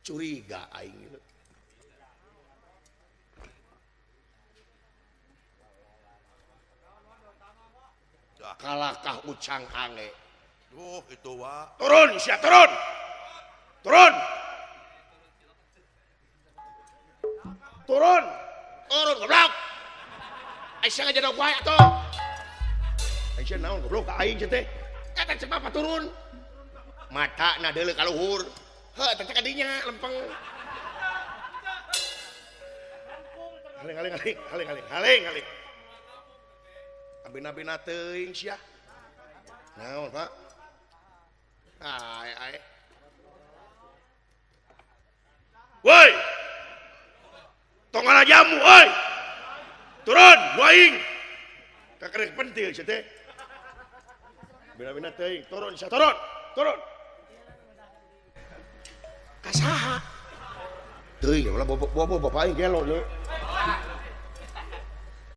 Curiga aing. Kalakah ucang ange. Duh, itu wa. Turun sia, turun. Turun. Turun. Turun goblok. Aisyah ngajadog wae atuh. Aisyah naon goblok ka aing teh. Eta cek bapak turun. Matana deuleu ka luhur. Heuh, teh ka dinya lempeng. Haling haling haling haling haling haling haling. Abina-bina teuing sia. Naon, Pak? Ae ae. Woi. Tong ngala jamu euy. Turun, aing. Kakerek pentil sia teh. Bina-bina teuing, turun sia, turun. Turun. Ka saha? Teuing ulah bobo bapak aing gelo leu.